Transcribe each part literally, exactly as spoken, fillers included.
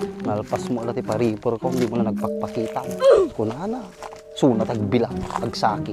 Nalpas mo la ti pa-reaper ko, hindi mo na nagpakpakita. Kunana, suna ti agbilag, agsaki.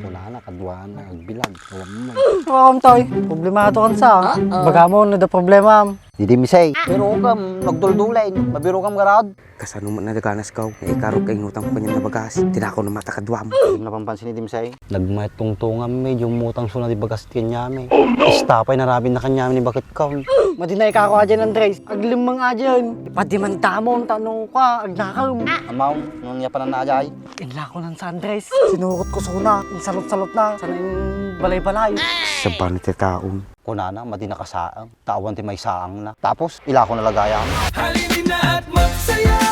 Kunana, kaduana, agbilag, kawan mo. Kawan, Toy. Problemado kan sa. Baga mo, no, da problema. Didi misay. Pero kam, nagduldulay. Mabiro kam garad. Kasano met nadaganas kaw, nga ikarog ka inutang ko kanian a bagas, tinakaw na met a kaduam. Di mo napampansin ni Dimsay? Nagmayat tungtungam, medyo umutang suna ti bagas ti kaniami. Ista pay narabid na kaniami ni baket kaw. Madi na ikako ajen, Andres. Aglemmeng ajen. Ipadimandamon, ta no ka, agnakem. Amaw, nung niya panan na ajay? Inlakonan sa Andres. Sinurot ko suna, insalot-salot na, sana in balay-balay. Sabana ti taon. Kunana, madi nakasaang. Tawan ti maysaangna. Tapos, ilako na lagayam. Halina't magsaya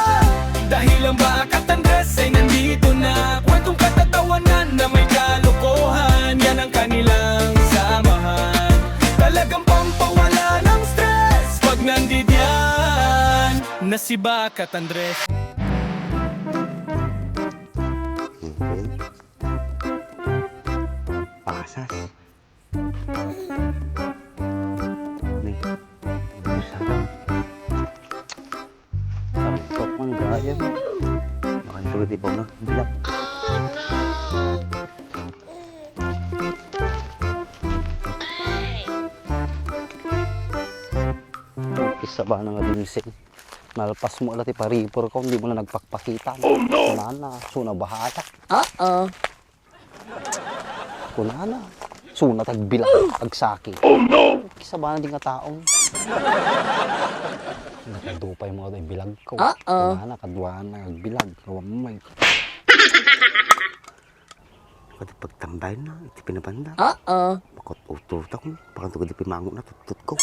dahil ang Bakat Andres ay nandito na. Kwentong katatawanan na may kalokohan, yan ang kanilang samahan. Talagang pampawala ng stress pag nandidiyan na si Bakat Andres. Pasas. Ni, bisa. Sampok man gaya. Makan tuloy di ba na? Bilak. Kisa ba na nga dimsing? Nalpas mo ala ti pa-reaper ko, hindi mo na nagpakpakita. Oh, no! Nana, suna bahala. Oo. Kunana, suna ti agbilag, agsaki. Oh, no! Kisabana di nga tao. Nakadupay mo ito bilag ko. Oo. Kunana, kaduana, agbilag. Kawan mo, may. Pwede pagtambay na, iti pinabanda. Oo. Makot-utot ako. Pakantog di pimango na, tutut ko.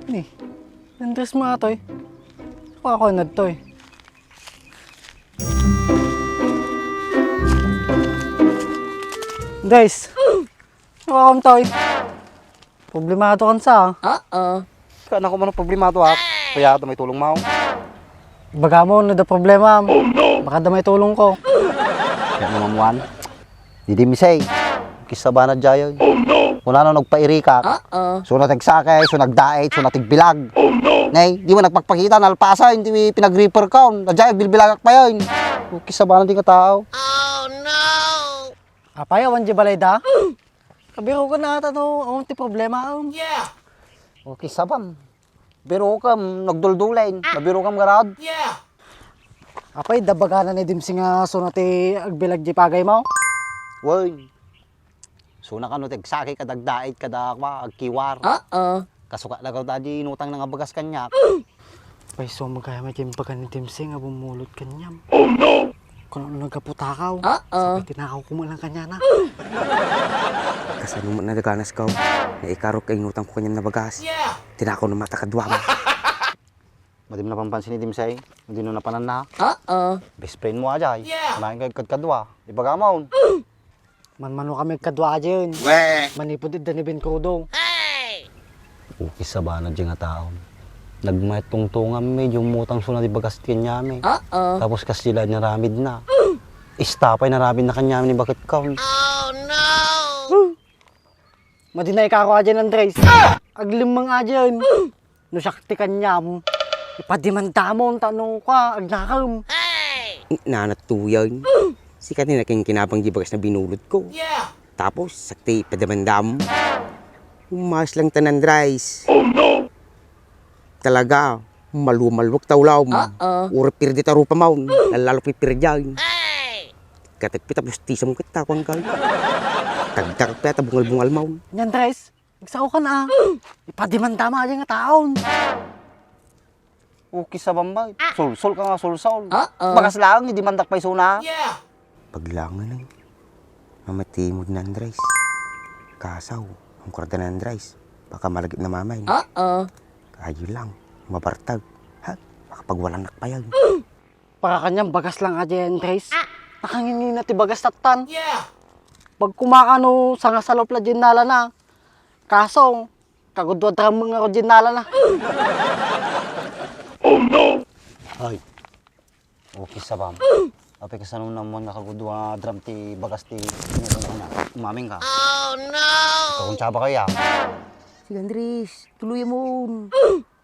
Ni, Andres mo atoy. Ako, ako, nadtoy. Guys, welcome, Toy. Problemado kan sa. Oo. Kaya na ko man problemado, ha? Kaya ito may tulong mo. Baga mo, no, da problema. Oh, no! Baka da may tulong ko. Kaya naman, Juan. Didi misay. Kisa ba na jayon? Oh, no! Kuna na nagpairikak. Oo. So, natagsakay, so, nagdait, so, natigbilag. Oh, no! Nay, di mo nagpakpakita, nalpasan, di pinag-reaper ka, on. Nadya, bilbilagak pa yun. Kisa ba na di nga tao? Apay, awan di balay da? Kabiro ka na ata no, awan ti problema, um. Yeah. Okay, sabam. Biro kam, nagduldulay. Mabiro kam garad. Yeah. Apay, dabagana ni Dimsing nga suna ti agbilag di pagay mo? Wen. Suna kano ti agsakay kada agdait kada, kwa, agkiwar. Oo. Kasuka na gawda di inutang na nga bagas kaniak. Payso, magayam iti imbaga ni Dimsing nga bumulot kaniam. Oh, no! Kano nagaputakaw? Oo. Sabay tinakaw ko man lang kaniana. Kasano met nadaganas kaw? Nga ikarog ka inutang ko kaniam na bagas. Yeah. Tinakaw na met a kaduam. Madi mo napampansin ni Dimsay? Madi no napanan na? Oo. Best friend mo, ajay. Yeah. Kumain ka kadkadua. Ibaga mo. Manmano kami kadua ajen. Weh! Manipud idda ni Ben Crudo. Ukis sabana di nga taon. Nagmayat tungtungam, medyo umutang suna di bagas ti kanyami. Oo. Tapos kas di la naramid na. Ista pay naramid na kanyami ni baket kaw. Oh, no! Madi na ikaro ajen, Andres. Aglemmeng ajen. No siak ti kaniam, ipadimandamon ta no ka, agnakem. Nanat tuyen. Sika ti nakinkinabang di bagas na binulot ko. Yeah. Tapos, sakti ipadimandam. Umayos lang tanan, Andres. Oh, no! Talaga, malumaluag ta ulam. Oo. Uri pirdi ta rupa maun, lalalo pipirdian. Katagpi tapos tisam ket takuan kay. Tagtakak ta bungal-bungal maun. Ni Andres, Agsaokan a. Ipadimandam ajen nga taon. Ukis a bambay. Solsol ka nga solsol. Oo. Bagas laeng, idimandak pay suna. Yeah. Paglangen ay. Mamatimod na Andres. Kasaw, ang kwarta na Andres. Baka malagip na mamay. Oo. Kayo lang, mabartag. Ha? Makapagwalanak pa yan. Para kaniam bagas lang ajen, Andres. Nakangingina ti bagas tattan. Yeah. Pagkumakano, sangasalop la dinnala na. Kaso, kagudua drum nga dinnala na. Oh, no! Ay. Okay, sabam. Apay kasano naman nga kagudua drum ti bagas ti inutang ko na? Umamin ka. Oh, no! Ikaw kung tsaba kaya. Sige, Andres, tuloy mo.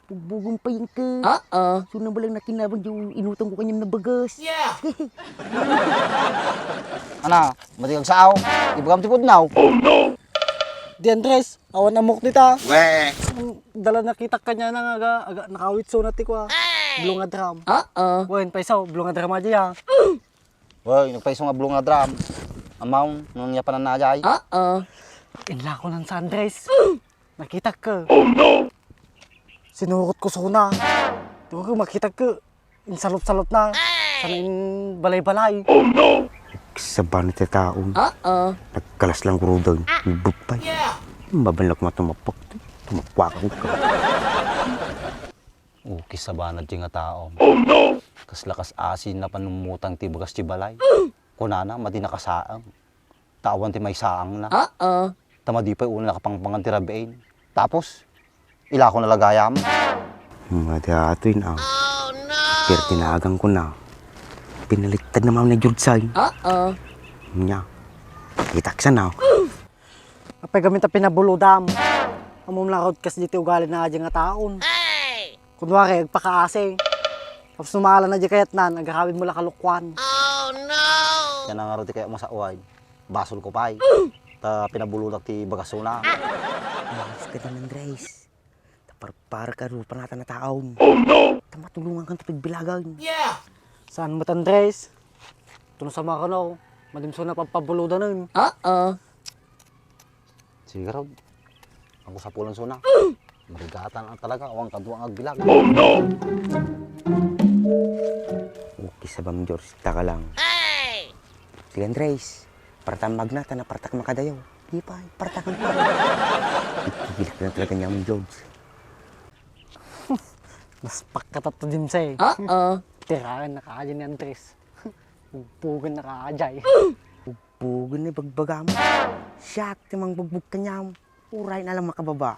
Bugbugom pa yun ka. Ah, ah. So, nang balang nakinabang yung inutang ko kanyang nabagas. Yeah! Ana, mati kag saaw. Ibagam ti pudnaw. Di, Andres, awan amok dita. Weh. Dala, nakita kanya na nga aga, aga, nakawit so na ti kwa. Blue nga drum. Ah, ah. Wen, paisaw, blue nga drum aja ya. Wen, nagpaiso nga blue nga drum. Amaw, nung niya pananajay. Ah, ah. Inla ko nan sa Andres. Nakitak ka. Oh, no! Sinurot ko suna. Di ko makitak ka. Insalot-salot na. Sana in balay-balay. Oh, no! Sabana ti taon. Ah, ah. Nagkalas lang kurudan. Bugpay. Mabanlak matumapak. Tumapak ako ka. Ukis sabana ti nga taon. Oh, no! Kasla kas asin na panumutang ti bagas ti balay. Kunana, madi nakasaang. Ta awan ti maisaangna. Ah, ah. Ta madi pay unay nakapangpangan ti rabiin. Tapos, ilako na lagayam. Madi atoy na. Pero tinagan ko na. Pinaliktad na man ni George ay. Ah, ah. Nya. Kitak sana. Apay gamin ta pinabulodam. Amom lang kas diti ugali na aja nga taon. Kunwari, agpakaasi. Tapos numala na di kayatnan, agarabid mo la kalukwan. Kaya na nga ro ti kaya masaway. Basol ko pay. Ta pinabulodak ti bagasona. Mas ka din, Andres. Ta parpar ka rupa nata na taon. Oh, no! Ta matulungan kan ta pigbilagan. Yeah! Saan mo, Andres? Tuno sa mga kano, madimso na pampabulodan nun. Ah, ah. Sige, Rod. Ang kusapulan suna. Marigatan ang talaga, awang kadua ang agbilag. Oh, no! Okay, sabam, George. Taka lang. Hey! Sige, Andres. Partan magna, ta napartak makadayo. Di pa, partakan pa. Itigilak na talaga niya ang George. Mas pakkatat to din sa eh. Ah, ah. Tirayan na kaaja ni Andres. Bugbugan na kaaja eh. Bugbugan na bagbagam. Siak, ti mangbugbog kanyam. Uray na lang makababa.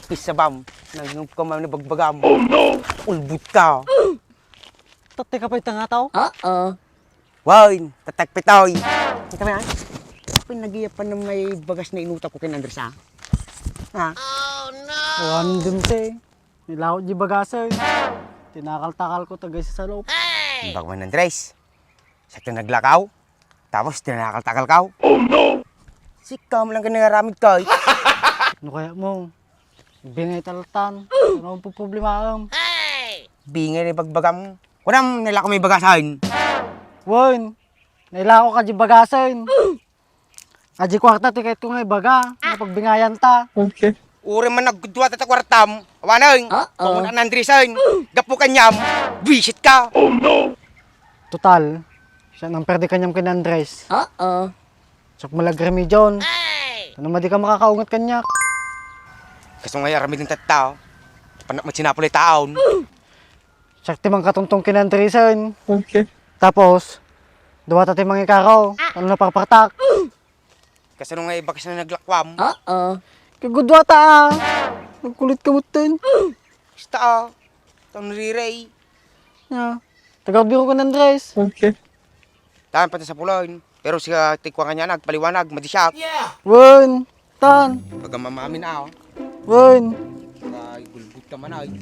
Pisa bam. Nagngop ka man ni bagbagam. Oh, no! Ulbut ka. Tatte ka pa itang ataw? Ah, ah. Wen, tatagpitoy. Ika na. Pinagiya pa na may bagas na inutak ko ken Andres, ah. Ha? Wan din si. Nilaw di bagasen. Tinakal-takal ko tagay sa salop. Baka man, Andres. Sa ito naglakaw. Tapos tinakal-takal ka. Oh, no! Sika mo lang ka nangaramid ka, eh. Ano kaya mo? Bingay talatan. Ano ang problema? Bingay ni bagbagam. Kunam, nila ko may bagasan. Wen, nailako ka di bagasen. Adi kwarta ti kayat ko nga ibaga, nga pagbingayan ta. Okay. Uri man nagdua ta kwartam, awanen. Ah, ah. Pangunan Andresen, gapu kanyam, buwisit ka. Oh, no! Total, siya nang perde kanyam ken Andres. Ah, ah. Siak malagremidyon. Ano madi ka makakaunget kanyak? Kaso nga aramiden tatta, panak matsinapol itaon. Siak ti mangkatungtong ken Andresen. Okay. Tapos, duwata ti mangikaro. Ano naparpartak? Kasano nga ibakas na naglakwam? Ah, ah. Kagudwata, ah. Nagkulit ka mutin. Basta, ah. Tang riray. Ya. Tagabiro ko, Andres. Okay. Tan, pati sa pulon. Pero siya, tikwa kanya, nagpaliwanag, madisyak. Wen, tan. Pagkamamamin, ah, oh. Wen. Ay, gulbut ka man, ay.